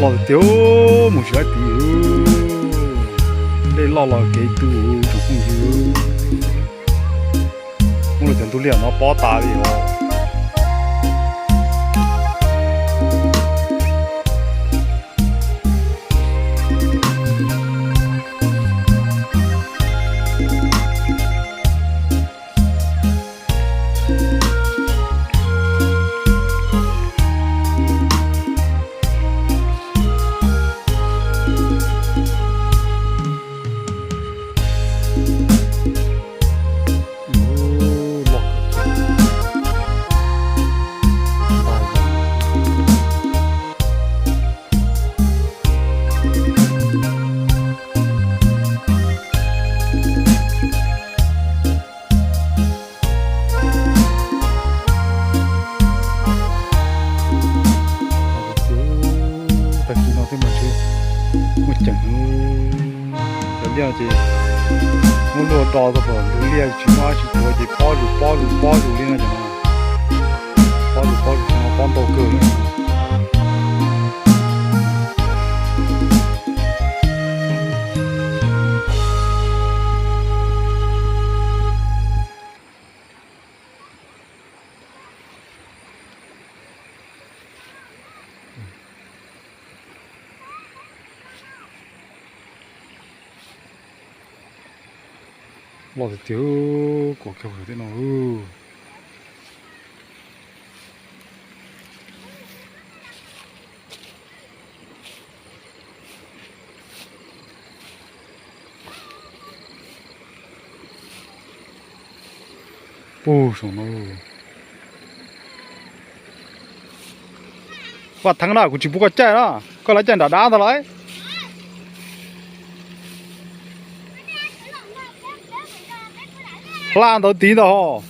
Tias mus tsis laib tid, dej loj los kev tu tsoom phooj ywg. Muab lub cov ntug liaj no pob tas li os. Tag kis no thiab mas tseem muaj ceem. Cov liaj ces muab luaj do tau pom ntug liaj tsis muaj dab tsi tuav ces pob zus pob zus pob zus li no ces no. Pob zus pob zus no pob ntau kawg. Loj tiag tiag, kuam kiag hauv thiab no. Pug saum no. Vaj Theeb na, kuv tsis pub koj caij na, koj lawv caij nram dab ntag los. Hla ntawd tid ntag ho.